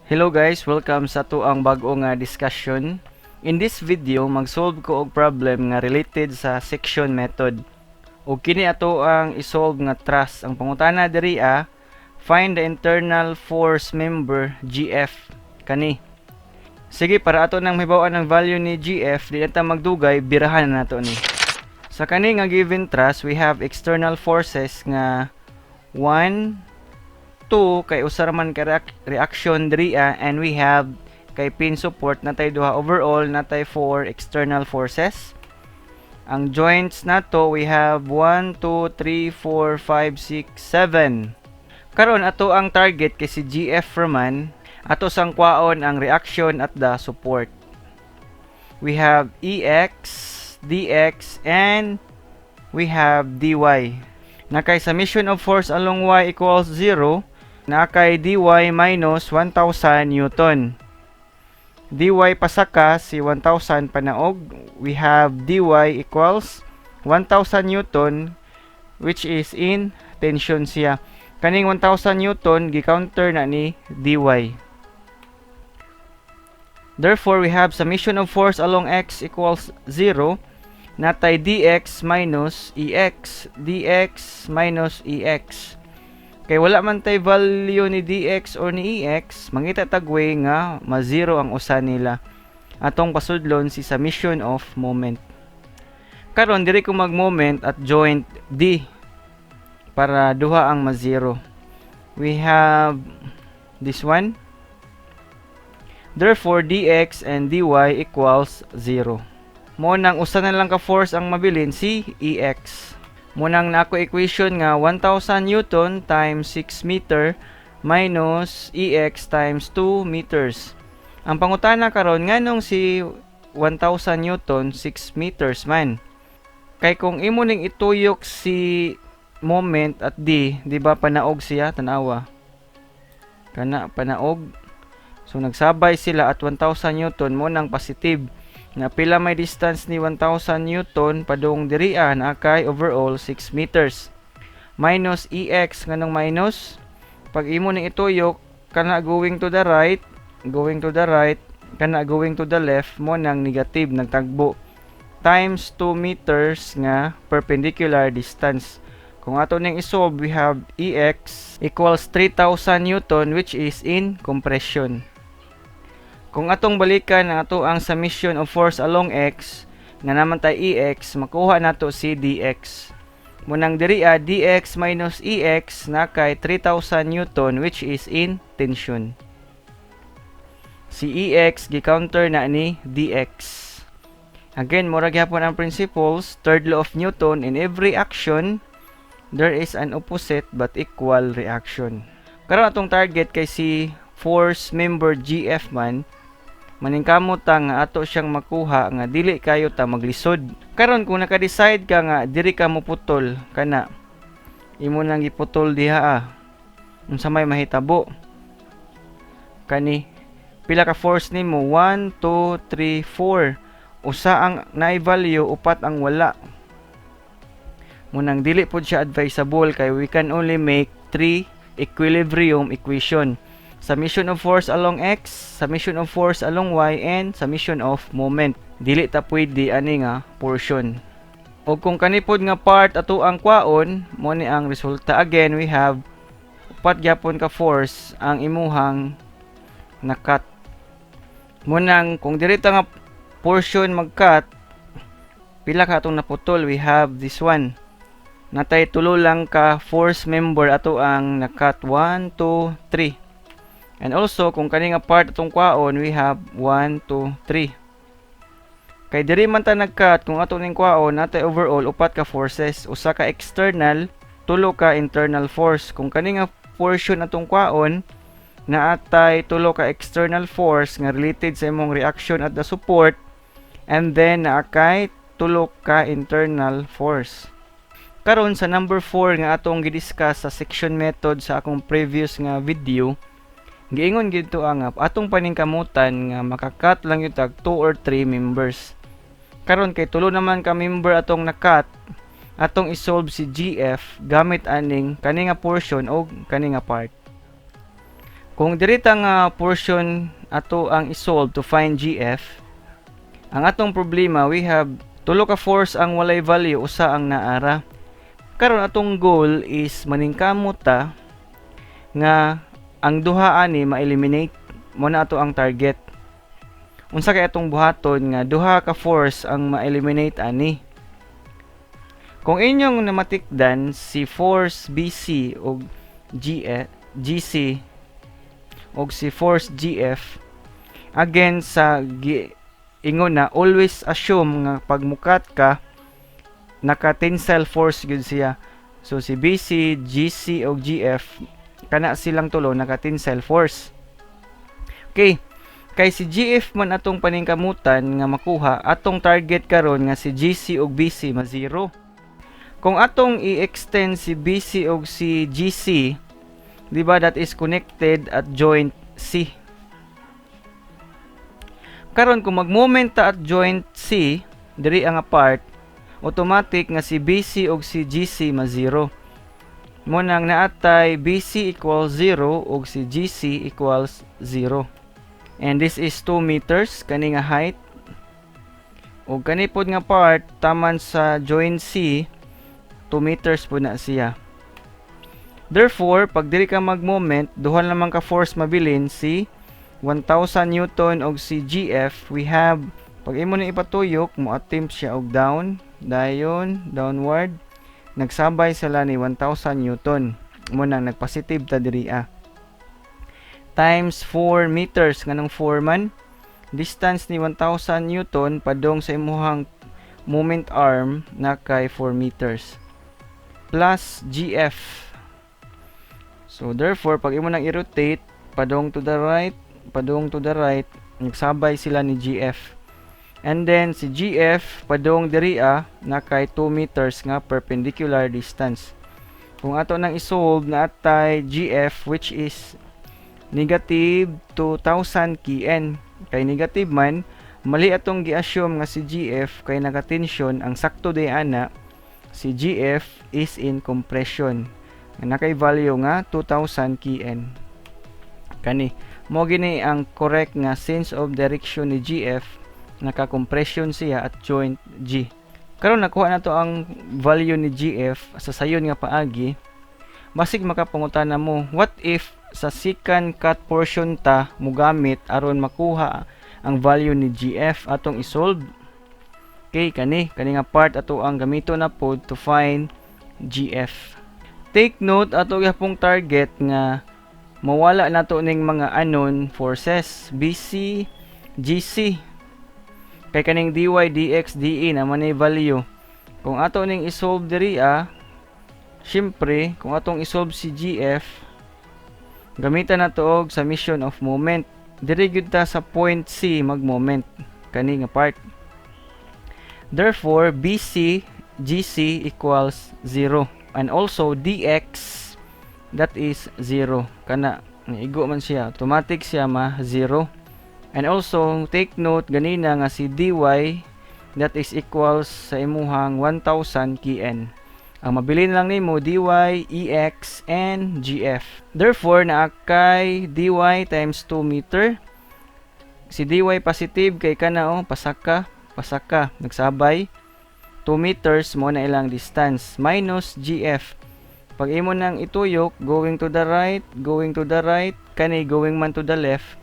Hello guys, welcome sa atoang bag-o nga discussion. In this video, mag-solve ko og problem nga related sa section method. Ug kini ato ang i-solve nga truss. Ang pangutana diri ah, find the internal force member GF kani. Sige, para ato nang mahibaw-an ang value ni GF, di na ta magdugay, birahan na nato ni. Sa kani nga given truss, we have external forces nga 1, 2 kay usa ra man ka reaction diri ah, and we have kay pin support na tay duha. Overall, natay 4 external forces. Ang joints nato, we have 1, 2, 3, 4, 5, 6, 7. Karon, ato ang target kay si GF raman. Ato sang kwaon ang reaction at the support. We have EX, DX and we have DY na kay summation of force along Y equals 0 na kay dy minus 1,000 newton. Dy pasaka si 1,000 panaog. We have dy equals 1,000 newton, which is in tension siya. Kaning 1,000 newton gi-counter na ni dy. Therefore, we have summation of force along x equals 0 natay dx minus ex, dx minus ex. Kay wala man tay value ni dx or ni ex, mangita tag way nga ma-zero ang usa nila. Atong pasudlon si summation of moment. Karon, diri ko mag-moment at joint D para duha ang ma-zero. We have this one. Therefore, dx and dy equals 0. Mo nang usa na lang ka force ang mabilin, si ex. Mo nang nako equation nga 1,000 newton times 6 meter minus EX times 2 meters. Ang pangutana karon, nganong si 1,000 newton 6 meters man? Kay kung imo ning ituyok si moment at D, di ba panaog siya? Tanawa. Kana panaog. So nagsabay sila at 1,000 newton, mo nang positive. Nga pila may distance ni 1,000 newton padung diri'a? Na kay overall 6 meters. Minus EX, nganong minus? Pag imo ning ituyok kana going to the right, going to the right, kana going to the left, mo nang negative, nagtagbo. Times 2 meters nga perpendicular distance. Kung ato ning isolve, we have EX equals 3,000 newton, which is in compression. Kung atong balikan ang ato ang summation of force along x nga naman tay EX, makuha nato si dx. Munang diri ah, dx minus EX na kay 3,000 newton, which is in tension. Si EX gi-counter na ni dx. Again, mura gyapon ang principles, third law of Newton: in every action there is an opposite but equal reaction. Karon, atong target kay si force member GF man, maningkamot ta nga ato siyang makuha nga dili kayo ta maglisod. Karon, kung naka-decide ka nga diri ka moputol, kana imo nang giputol diha ah. Unsa may mahitabo? Kani pila ka force nimo? 1, 2, 3, 4. Usa ang naay value, upat ang wala. Munang dili pod siya advisable kay we can only make three equilibrium equation: summation of force along x, summation of force along y, and summation of moment. Dili ta pwede ani nga portion. O kung kani pod nga part ato ang kwaon, mo ni ang resulta. Again, we have upat gyapon ka force ang imuhang na-cut. Munang kung diri ta nga portion mag-cut, pila ka atong naputol? We have this one. Natay tulo lang ka force member ato ang na-cut: 1, 2, 3. And also, kung kani nga part atong kwaon, we have 1, 2, 3. Kay diri man ta nag-cut, kung ato ning kwaon, natay overall upat ka forces, usa ka external, tulo ka internal force. Kung kani nga portion atong kwaon, naatay tulo ka external force nga related sa imong reaction at the support, and then naa kay tulo ka internal force. Karon, sa number 4 nga atong gidiscuss sa section method sa akong previous nga video, giingon gid to ang atong paningkamutan nga makakat lang gyud tag 2 or 3 members. Karon, kay tulo naman ka member atong nakat, atong isolve si GF gamit aning kani nga portion og kani nga part. Kung diri ta nga portion ato ang isolve to find GF, ang atong problema, we have tulo ka force ang walay value, usa ang naara. Karon, atong goal is maningkamot ta nga ang duha ani ma-eliminate. Mo na ato ang target. Unsa kay atong buhaton nga duha ka force ang ma-eliminate ani? Kung inyong namatikdan si force BC og GC og si force GF, again, sa ingon na always assume nga pag mukat ka, naka tensile force gyud siya. So si BC, GC og GF, kana silang tulo naka tensile force. Okay. Kay si GF man atong paningkamutan nga makuha, atong target karon nga si GC ug BC ma zero. Kung atong i-extend si BC ug si GC, di ba, that is connected at joint C. Karon, kung mag-moment ta at joint C, diri ang part, automatic nga si BC ug si GC ma zero. Mo nang naatay BC equals 0 ug si GC equals 0. And this is 2 meters kani nga height. Ug kani pod nga part taman sa joint C, 2 meters po na siya. Therefore, pag diri ka mag-moment, duha lamang ka force mabilin, si 1000 Newton og si GF. We have, pag imo na ipatuyok, mo attempt siya og down, dayon downward, nagsabay sila ni 1000 Newton. Mo nang nagpositive ta diri ah. Times 4 meters. Nganong 4 man? Distance ni 1000 Newton padong sa imuhang moment arm na kay 4 meters. Plus GF. So therefore, pag imo nang i-rotate padong to the right, padong to the right, nagsabay sila ni GF. And then si GF padong diri ah, na kay 2 meters nga perpendicular distance. Kung ato nang isolve, na atay GF which is negative 2,000 kN. Kay negative man, mali atong gi-assume nga si GF kay naka-tension. Ang sakto day ana, si GF is in compression. Nga nakay value nga 2,000 kN. Kani mo gini ang correct nga sense of direction ni GF, naka-compression siya at joint G. Karon, nakuha na to ang value ni GF sa sayon nga paagi. Basig makapangutana mo, what if sa second cut portion ta mugamit aron makuha ang value ni GF atong isolve? Okay, kani nga part ato ang gamito na pod to find GF. Take note, ato gyapong target nga mawala nato ning mga unknown forces BC, GC. Kay kaning dy, dx, dE na man ay value. Kung ato ning isolve diri ah, syempre, kung atong isolve si GF, gamitan nato og summation of moment. Diri gyud ta sa point C mag-moment, kani nga part. Therefore, BC, GC equals 0. And also, dx, that is 0. Kana, igo man siya. Automatic siya ma 0. And also, take note ganina nga si dy, that is equals sa imuhang 1000 kN. Ang mabilin lang nimo dy, ex, and gf. Therefore, naa kay dy times 2 meter. Si dy positive kay kana oh, pasaka, pasaka, nagsabay. 2 meters mo na ilang distance minus gf. Pag imo nang ituyok, going to the right, going to the right, kani going man to the left,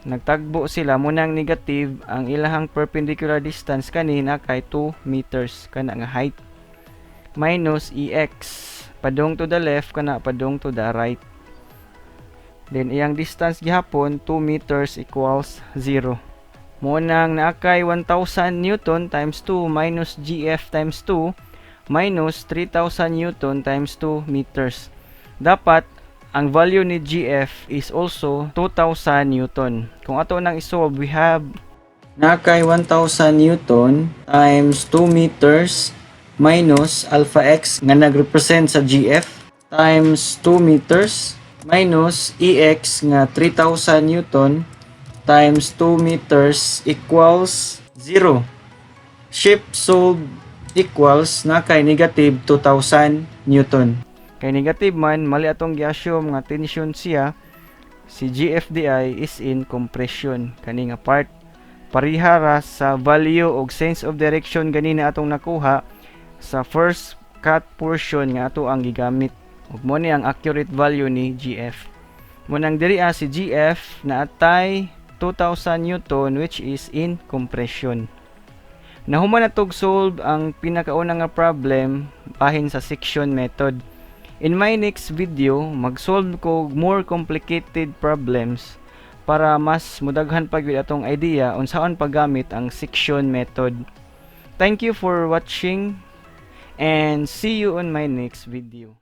nagtagbo sila, mo nang negative ang ilahang perpendicular distance kanina kay 2 meters kana nga height minus ex, padung to the left, kana padung to the right. Then iyang distance gihapon 2 meters equals 0. Mo nang naa kay 1000 newton times 2 minus gf times 2 minus 3000 newton times 2 meters. Dapat ang value ni GF is also 2,000 newton. Kung ato nang isolve, we have naa kay 1,000 newton times 2 meters minus alpha x nga nagrepresent sa GF times 2 meters minus EX nga 3,000 newton times 2 meters equals 0. Shift solve equals na kay negative 2,000 newton. Kay negative man, mali atong gi-assume nga tension siya. Si GF diay is in compression, kani nga part. Pareha ra sa value og sense of direction ganina atong nakuha sa first cut portion nga ato ang gigamit. Ug mo ni ang accurate value ni GF. Mo nang diri si GF naa tay 2000 newton, which is in compression. Nahuman na tog solve ang pinakauna nga problem bahin sa section method. In my next video, mag-solve ko more complicated problems para mas mudaghan pa gyud atong idea unsaon paggamit ang section method. Thank you for watching and see you on my next video.